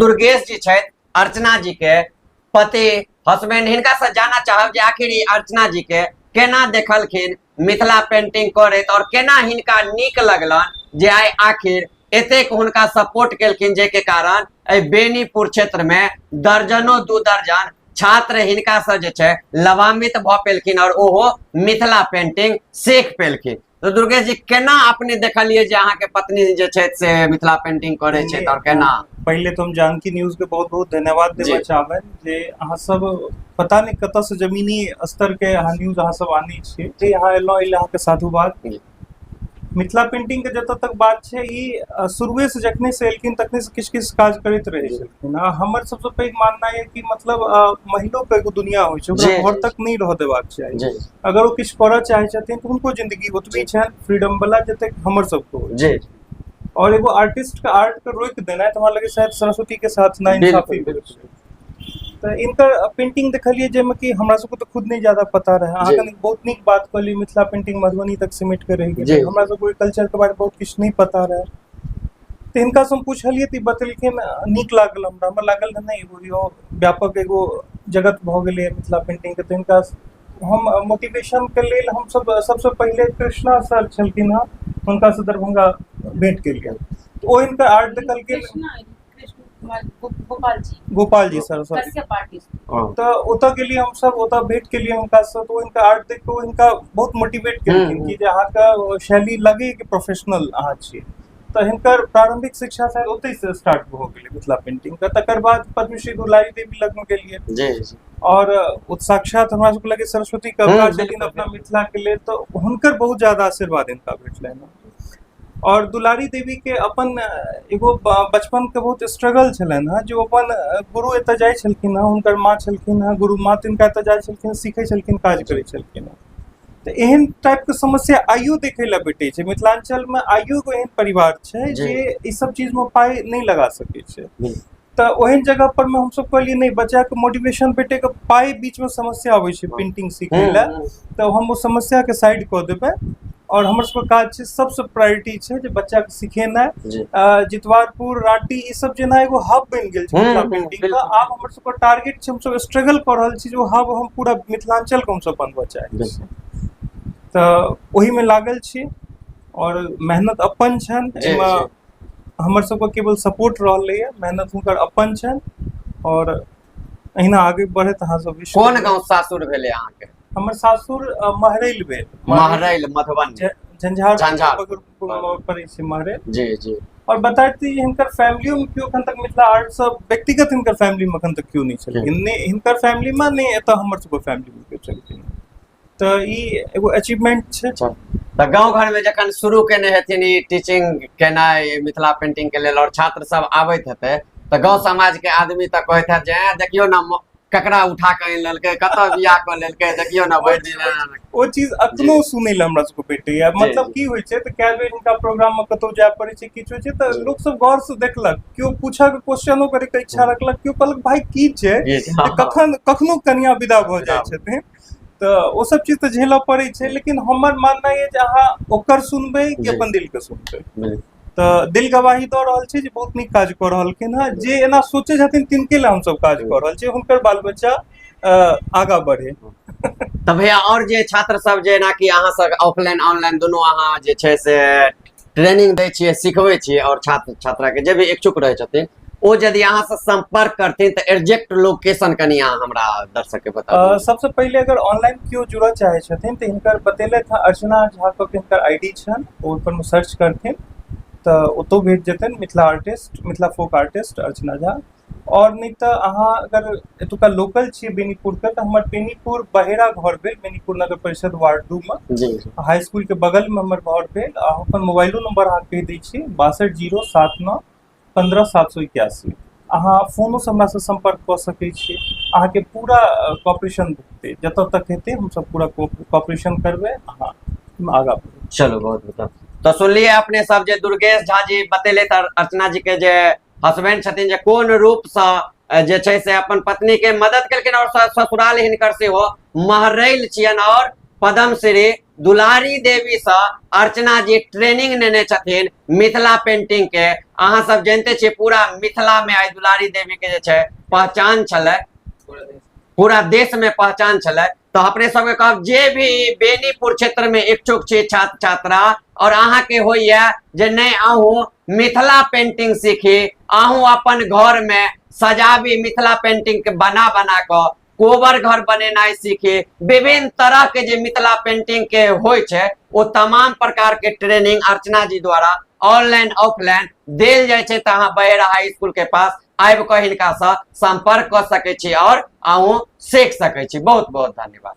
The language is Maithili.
दुर्गेश जी छथि, अर्चना जी के पति, हस्बैंड, हिनका से जाना चाहब जे आखिर ई अर्चना जी के केना देखलखिन मिथिला पेंटिंग करैत और केना हिनका नीक लगलन जे आइ आखिर एतेक हुनका सपोर्ट केलखिन, जाहिके कारण एहि बेनीपुर क्षेत्र में दर्जनों दू दर्जन छात्र हिनका से जे छै लाभान्वित भऽ पेलखिन और ओहो मिथिला पेंटिंग सीख पेलखिन। तो दुर्गेश जी, केना अपने देखलिए जे अहाँ के पत्नी जे छै से मिथिला पेंटिंग करे छै और केना? पहिले तो हम जानकी न्यूज के बहुत बहुत धन्यवाद देबऽ चाहबनि जे अहाँ सब पता नहीं कतऽ से जमीनी स्तर के अहाँ न्यूज अहाँ सब आनै छियै, जे अहाँ एलहुँ एहि लए अहाँके साधुवाद। मिथिला पेंटिंग के जतऽ तक बात छै, ई शुरुए से जखने से एलखिन तखने से किछु किछु काज करैत रहै छलखिन। आ हमर सबसँ पैघ मानना यऽ कि मतलब महिलो के एगो दुनिया होइ छै, ओकरा घर तक नहि रहऽ देबाक चाही। अगर ओ किछु करऽ चाहै छथिन तऽ हुनको जिंदगी ओतबी छनि फ्रीडम वाला जतेक हमर सबके होइ। और एगो आर्टिस्ट के आर्ट के रोकि देनाइ तऽ हमरा लगै शायद सरस्वती के साथ नाइंसाफी होइ छै। तऽ इनकर पेंटिंग देखलियै जाहिमे कि हमरा सबके तऽ खुद नहि ज्यादा पता रहै। अहाँ कनि बहुत नीक बात कहलियै, मिथिला पेंटिंग मधुबनी तक सिमटि कऽ रहि गेलै, हमरा सबके ओहि कल्चरके बारेमे बहुत किछु नहि पता रहै। तऽ हिनकासँ हम पुछलियै तऽ ई बतेलखिन, नीक लागल हमरा। हमरा लागल नहि एगो इहो व्यापक एगो जगत भऽ गेलै मिथिला पेंटिंगके। तऽ हिनका हम मोटिवेशनके लेल हमसब सबसँ पहिले कृष्णा सर छलखिन हँ, हुनकासँ दरभंगा भेंट केलियै तऽ ओ हिनकर आर्ट देखलखिन, गोपाल जी, गोपाल जी सर, सॉरी। तऽ ओतऽ गेलियै हमसब, ओतऽ भेंट केलियै हुनकासँ तऽ ओ हिनका आर्ट देख कऽ ओ हिनका बहुत मोटिवेट केलखिन कि जे अहाँके शैली लगैए कि प्रोफेशनल अहाँ छियै। तऽ हिनकर प्रारंभिक शिक्षा शायद ओतहि से स्टार्ट भऽ गेलै मिथिला पेंटिंग के। तकर बाद पद्मश्री दुलारी देवी लगमे गेलियै और ओ साक्षात हमरा सबके लगै सरस्वती के अवतार छथिन अपना मिथिला के लेल, तऽ हुनकर बहुत ज्यादा आशीर्वाद हिनका भेटलनि। और दुलारी देवी के अपन एगो बचपन के बहुत स्ट्रगल छलनि हँ जे ओ अपन गुरु एतऽ जाइ छलखिन हँ, हुनकर माँ छलखिन हँ, गुरु माँ तिनका एतऽ जाइ छलखिन, सीखै छलखिन, काज करै छलखिन हँ। तऽ एहन टाइपके समस्या आइयो देखै लए भेटै छै मिथिलाञ्चलमे। आइयो एगो एहन परिवार छै जे ई सब चीजमे पाइ नहि लगा सकै छै। तऽ ओहन जगह पर मे हमसब कहलियै नहि, बच्चाके मोटिवेशन भेटैके पाइ बीचमे समस्या अबै छै पेंटिंग सीखै लए, तऽ हम ओ समस्याके साइड कऽ देबै और हमर सबके काज छै, सबसँ प्रायोरिटी छै जे बच्चाके सिखेनाइ। जितवारपुर, राँटी ई सब जेना एगो हब बनि गेल छै मिथिला पेंटिंग के। आब हमर सबके टारगेट छै, हमसब स्ट्रगल कऽ रहल छी जे ओ हब हम पूरा मिथिलाञ्चलके हमसब बनबऽ चाहै छी। तऽ ओहिमे लागल छी और मेहनत अपन छनि एहिमे, हमर सबके केवल सपोर्ट रहलैए, मेहनत हुनकर अपन छनि और अहिना आगे बढ़ैत अहाँ सब। कोन गाँव सासुर भेलै अहाँके? हमर सासुर महरैल भेल। महरैल, मधुबनी, झंझारपुर पड़ै छै महरैल। जी जी। और बताते हिनकर फैमिलियो में केओ एखन तक मिथिला आर्ट से व्यक्तिगत हिनकर फैमिली में एखन तक केओ नहि छलखिन, नहि हिनकर फैमिली में, नहि एतऽ हमर सबके फैमिली में केओ छलखिन। तऽ ई एगो अचीवमेंट छै। तऽ गाँव घर में जखन शुरू केने हेथिन ई टीचिंग केनाइ मिथिला पेंटिंग के लेल और छात्र सब आबैत हेतै तऽ गाँव समाज के आदमी तऽ कहैत हैत जे देखियौ ने ककरा उठा कऽ आनि लेलकै, कतऽ बियाह कऽ लेलकै, देखियौ ने भरि दिन। ओ चीज अखनो सुनै लए हमरा सबके भेटैया। मतलब की होइ छै तऽ कए बेर हिनका प्रोग्राम मे कतहु जाय पड़ै छै, किछु होइ छै तऽ लोक सब गौर से देखलक, केओ पूछऽ के क्वेश्चनो करे के इच्छा रखलक, केओ कहलक भाई की छै, कखन कखनो कनिया विदा भऽ जाइ छथिन। तऽ ओ सब चीज तऽ झेलऽ पड़ै छै, लेकिन हमर माननाइ यऽ जे अहाँ ओकर सुनबै कि अपन दिल के सुनबै। तऽ दिल गवाही दऽ रहल छै जे बहुत नीक काज कऽ रहलखिन हँ। जे एना सोचै छथिन तिनके लए हमसब काज कऽ रहल छी, हुनकर बाल बच्चा आगाँ बढ़े। तऽ भैया, आओर जे छात्र सब जेनाकि अहाँ सब ऑफलाइन ऑनलाइन दुनू अहाँ जे छै से ट्रेनिंग दै छियै, सिखबै छियै, आओर छात्र छात्रा के जे भी इच्छुक रहै छथिन ओ यदि अहाँ से संपर्क करथिन तऽ एग्जैक्ट लोकेशन कनि अहाँ हमरा दर्शक के बता। सबसे पहिले अगर ऑनलाइन केओ जुड़ऽ चाहै छथिन तऽ हिनकर बतेलथि हँ अर्चना झा कऽ के हिनकर आईडी छनि, ओहि पर सर्च करथिन तऽ ओतौ भेट जेतनि Mithila artist, Mithila folk artist Archana Jha. आओर नहि तऽ अहाँ अगर एतुका लोकल छियै बेनीपुरके तऽ हमर बेनीपुर बहेरा घर भेल, बेनीपुर नगर परिषद वार्ड 2 मे हाई स्कूल के बगलमे हमर घर भेल। आ अपन मोबाइलो नंबर अहाँ कहि दै छी, 62079 15781। अहाँ फोनोसँ हमरासँ सम्पर्क कऽ सकै छी। अहाँके पूरा कॉपरेशन भेटतै, जतऽ तक हेतै हमसब पूरा कॉपरेशन करबै, अहाँ आगाँ बढ़ू। चलू, बहुत बहुत। तऽ सुनलियै अपने सब जे दुर्गेश झा जी बतेले तऽ अर्चना जी के जे हस्बैंड छथिन जे कोन रूपसँ जे छै से अपन पत्नी के मदद केलखिन और ससुराल हिनकर सेहो महरैल छियनि और पद्मश्री दुलारी देवी से अर्चना जी ट्रेनिंग नेने छथिन मिथिला पेंटिंग के। अहाँ सब जानते छियै पूरा मिथिला में आइ दुलारी देवी के जे छै पहचान छलै, पूरा देश में पहचान छलै। तो अपने सबके कहब जे भी बेनीपुर क्षेत्र में इच्छुक छी छात्र छात्रा और अहाँ के होइए जे नहीं अहूँ मिथिला पेंटिंग सीखी, अहूँ अपन घर में सजाबी मिथिला पेंटिंग के बना बना कऽ कोबर घर बनेनाइ सीखी, विभिन्न तरह के जे मिथिला पेंटिंग के होइ छै ओ तमाम प्रकार के ट्रेनिंग अर्चना जी द्वारा ऑनलाइन ऑफलाइन देल जाइ छै। तऽ अहाँ बहेरा हाई स्कूल के पास आबि कऽ हिनका सँ संपर्क कऽ सकै छी और अहूँ सीख सकै छी। बहुत बहुत धन्यवाद।